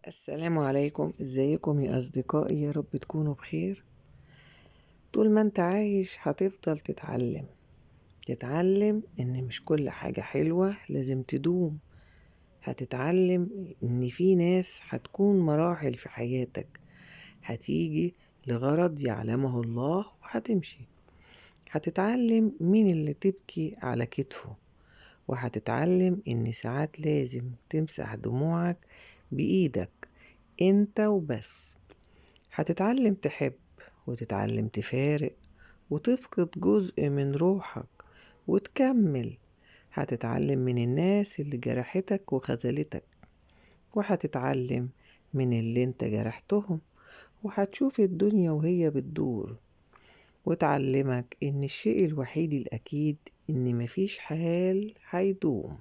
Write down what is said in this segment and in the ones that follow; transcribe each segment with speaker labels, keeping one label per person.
Speaker 1: السلام عليكم، ازيكم يا اصدقائي؟ يا رب تكونوا بخير. طول ما انت عايش هتفضل تتعلم، تتعلم ان مش كل حاجة حلوة لازم تدوم. هتتعلم ان في ناس هتكون مراحل في حياتك، هتيجي لغرض يعلمه الله وهتمشي. هتتعلم مين اللي تبكي على كتفه، وهتتعلم ان ساعات لازم تمسح دموعك بإيدك انت وبس. هتتعلم تحب وتتعلم تفارق وتفقد جزء من روحك وتكمل. هتتعلم من الناس اللي جرحتك وخذلتك، وهتتعلم من اللي انت جرحتهم، وهتشوف الدنيا وهي بتدور وتعلمك ان الشيء الوحيد الأكيد ان مفيش حال هيدوم.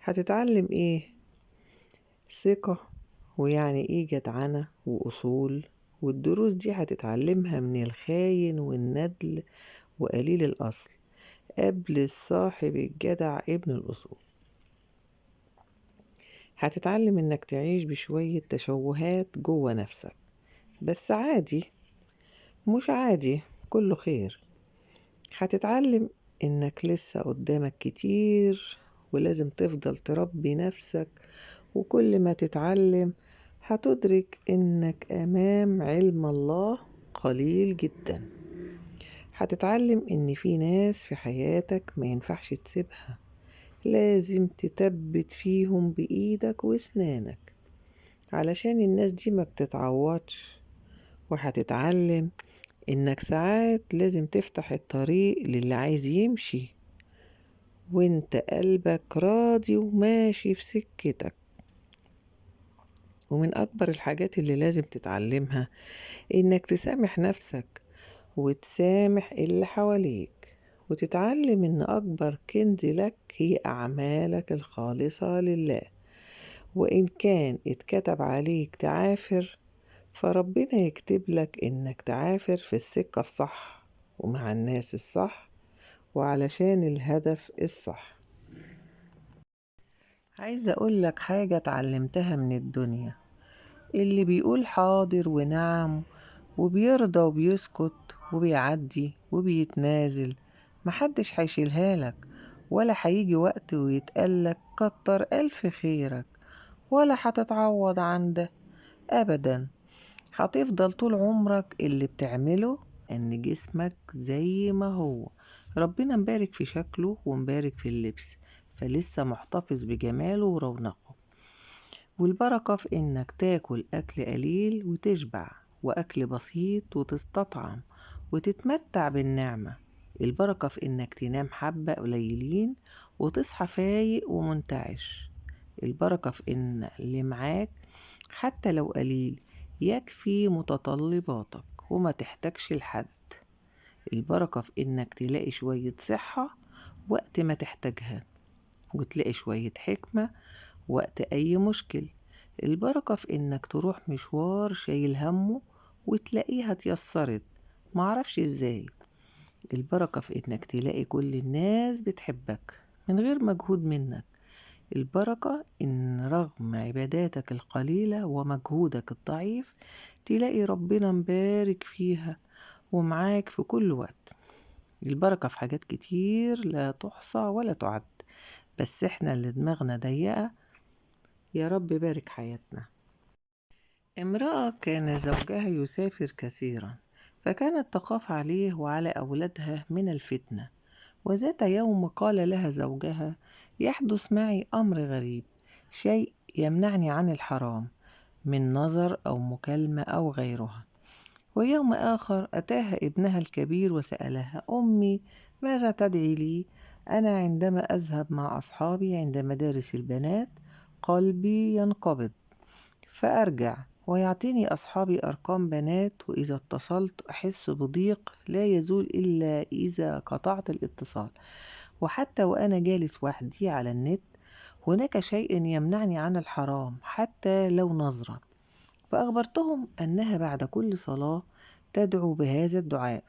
Speaker 1: هتتعلم ايه؟ ثقة، ويعني ايه جدعنة وأصول. والدروس دي هتتعلمها من الخاين والندل وقليل الأصل قبل الصاحب الجدع ابن الأصول. هتتعلم انك تعيش بشوية تشوهات جوه نفسك، بس عادي، مش عادي، كله خير. هتتعلم انك لسه قدامك كتير ولازم تفضل تربي نفسك، وكل ما تتعلم هتدرك انك امام علم الله قليل جدا. هتتعلم ان في ناس في حياتك ما ينفعش تسيبها، لازم تثبت فيهم بايدك واسنانك علشان الناس دي ما بتتعوضش. وهتتعلم انك ساعات لازم تفتح الطريق للي عايز يمشي وانت قلبك راضي وماشي في سكتك. ومن أكبر الحاجات اللي لازم تتعلمها إنك تسامح نفسك وتسامح اللي حواليك، وتتعلم إن أكبر كنز لك هي أعمالك الخالصة لله، وإن كان اتكتب عليك تعافر فربنا يكتب لك إنك تعافر في السكة الصح ومع الناس الصح وعلشان الهدف الصح. عايزة أقول لك حاجة اتعلمتها من الدنيا: اللي بيقول حاضر ونعم وبيرضى وبيسكت وبيعدي وبيتنازل محدش هيشيلها لك، ولا هيجي وقت ويتقالك كتر ألف خيرك، ولا هتتعوض عن ده أبدا. هتفضل طول عمرك اللي بتعمله إن جسمك زي ما هو، ربنا مبارك في شكله ومبارك في اللبس، فلسه محتفظ بجماله ورونقه. والبركة في إنك تاكل أكل قليل وتشبع، وأكل بسيط وتستطعم وتتمتع بالنعمة. البركة في إنك تنام حبة قليلين وتصحى فايق ومنتعش. البركة في إن اللي معاك حتى لو قليل يكفي متطلباتك وما تحتاجش لحد. البركة في إنك تلاقي شوية صحة وقت ما تحتاجها، وتلاقي شوية حكمة وقت أي مشكل. البركة في إنك تروح مشوار شايل همه وتلاقيها اتيسرت معرفش إزاي. البركة في إنك تلاقي كل الناس بتحبك من غير مجهود منك. البركة إن رغم عباداتك القليلة ومجهودك الضعيف تلاقي ربنا مبارك فيها ومعاك في كل وقت. البركة في حاجات كتير لا تحصى ولا تعد، بس احنا اللي دماغنا ضيقة. يا رب بارك حياتنا. امرأة كان زوجها يسافر كثيرا، فكانت تخاف عليه وعلى أولادها من الفتنة. وذات يوم قال لها زوجها: يحدث معي أمر غريب، شيء يمنعني عن الحرام من نظر أو مكالمة أو غيرها. ويوم آخر أتاها ابنها الكبير وسألها: أمي، ماذا تدعي لي؟ أنا عندما أذهب مع أصحابي عند مدارس البنات قلبي ينقبض فأرجع، ويعطيني أصحابي أرقام بنات، وإذا اتصلت أحس بضيق لا يزول إلا إذا قطعت الاتصال، وحتى وأنا جالس وحدي على النت هناك شيء يمنعني عن الحرام حتى لو نظرة. فأخبرتهم أنها بعد كل صلاة تدعو بهذا الدعاء: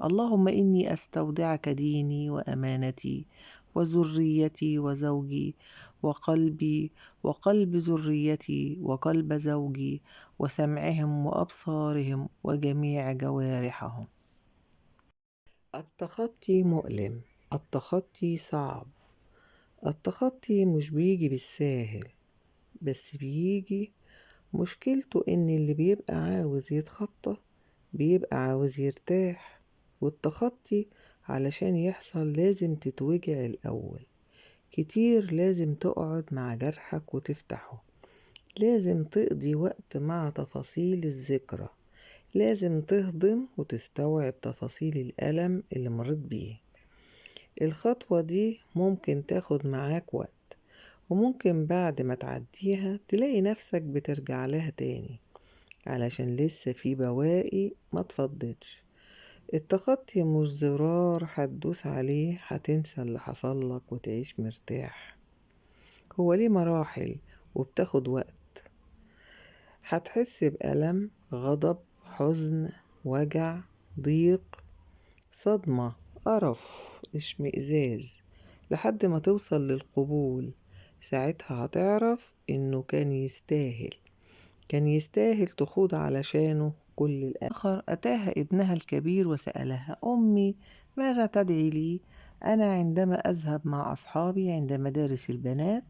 Speaker 1: اللهم إني أستودعك ديني وأمانتي وذريتي وزوجي وقلبي وقلب ذريتي وقلب زوجي وسمعهم وأبصارهم وجميع جوارحهم. التخطي مؤلم، التخطي صعب، التخطي مش بيجي بالساهل، بس بيجي. مشكلته إن اللي بيبقى عاوز يتخطى بيبقى عاوز يرتاح، والتخطي علشان يحصل لازم تتوجع الأول كتير، لازم تقعد مع جرحك وتفتحه، لازم تقضي وقت مع تفاصيل الذكرى، لازم تهضم وتستوعب تفاصيل الألم اللي مريت بيه. الخطوة دي ممكن تاخد معاك وقت، وممكن بعد ما تعديها تلاقي نفسك بترجع لها تاني علشان لسه في بواقي ما تفضتش. التخطي مش زرار هتدوس عليه هتنسى اللي حصلك وتعيش مرتاح، هو ليه مراحل وبتاخد وقت. هتحس بألم، غضب، حزن، وجع، ضيق، صدمة، قرف، اشمئزاز، لحد ما توصل للقبول. ساعتها هتعرف انه كان يستاهل، كان يستاهل تخوض علشانه كل الآخر. أتاها ابنها الكبير وسألها: أمي، ماذا تدعي لي؟ أنا عندما أذهب مع أصحابي عند مدارس البنات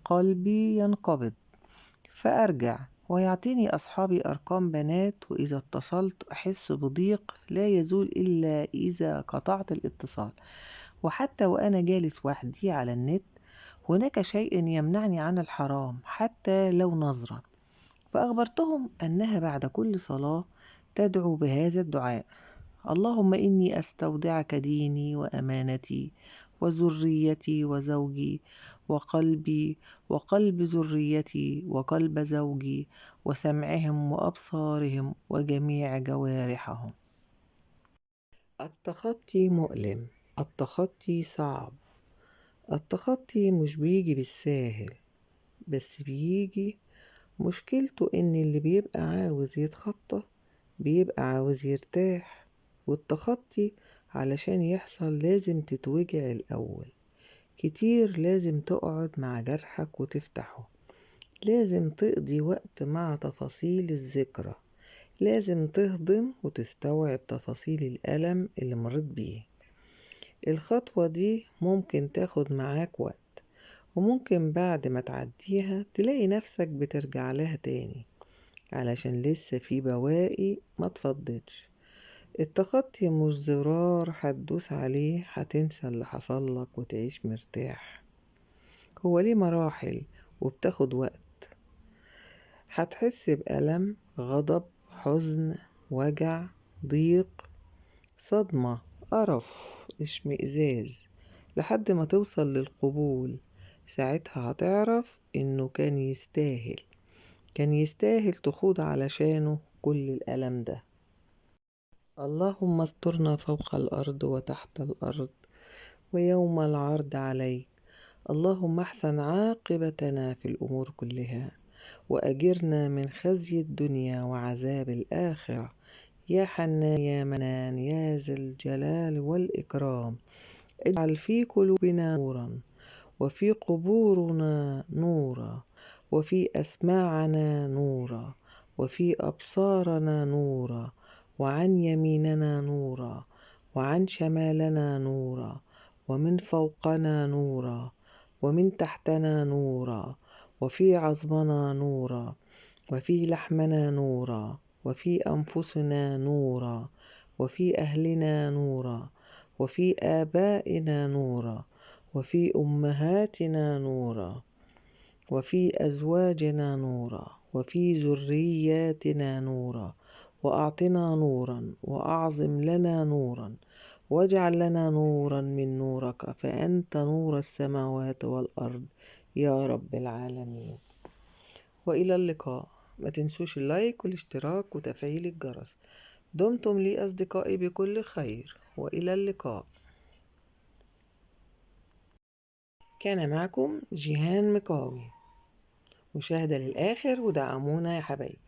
Speaker 1: قلبي ينقبض فأرجع، ويعطيني أصحابي أرقام بنات، وإذا اتصلت أحس بضيق لا يزول إلا إذا قطعت الاتصال، وحتى وأنا جالس وحدي على النت هناك شيء يمنعني عن الحرام حتى لو نظرة. فأخبرتهم أنها بعد كل صلاة تدعو بهذا الدعاء: اللهم إني أستودعك ديني وأمانتي وذريتي وزوجي وقلبي وقلب ذريتي وقلب زوجي وسمعهم وأبصارهم وجميع جوارحهم. التخطي مؤلم، التخطي صعب، التخطي مش بيجي بالساهل، بس بيجي. مشكلته إن اللي بيبقى عاوز يتخطى بيبقى عاوز يرتاح، والتخطي علشان يحصل لازم تتوجع الأول كتير، لازم تقعد مع جرحك وتفتحه، لازم تقضي وقت مع تفاصيل الذكرى، لازم تهضم وتستوعب تفاصيل الألم اللي مريت بيه. الخطوة دي ممكن تاخد معاك وقت، وممكن بعد ما تعديها تلاقي نفسك بترجع لها تاني علشان لسه في بواقي ما تفضتش. التخطي مش زرار هتدوس عليه هتنسى اللي حصلك وتعيش مرتاح، هو ليه مراحل وبتاخد وقت. هتحس بألم، غضب، حزن، وجع، ضيق، صدمة، قرف، اشمئزاز، لحد ما توصل للقبول. ساعتها هتعرف انه كان يستاهل، كان يستاهل تخوض علشانه كل الألم ده. اللهم استرنا فوق الأرض وتحت الأرض ويوم العرض عليك. اللهم احسن عاقبتنا في الأمور كلها، وأجرنا من خزي الدنيا وعذاب الآخرة. يا حنان يا منان يا ذا الجلال والإكرام، اجعل في قلوبنا نورا، وفي قبورنا نورا، وفي أسماعنا نورا، وفي أبصارنا نورا، وعن يميننا نورا، وعن شمالنا نورا، ومن فوقنا نورا، ومن تحتنا نورا، وفي عظمنا نورا، وفي لحمنا نورا، وفي أنفسنا نورا، وفي أهلنا نورا، وفي آبائنا نورا، وفي أمهاتنا نورا، وفي أزواجنا نورا، وفي ذرياتنا نورا، وأعطنا نورا، وأعظم لنا نورا، واجعل لنا نورا من نورك، فأنت نور السماوات والأرض يا رب العالمين. وإلى اللقاء. ما تنسوش اللايك والاشتراك وتفعيل الجرس. دمتم لي أصدقائي بكل خير، وإلى اللقاء. كان معكم جيهان مكاوي. مشاهدة للآخر ودعمونا يا حبايبي.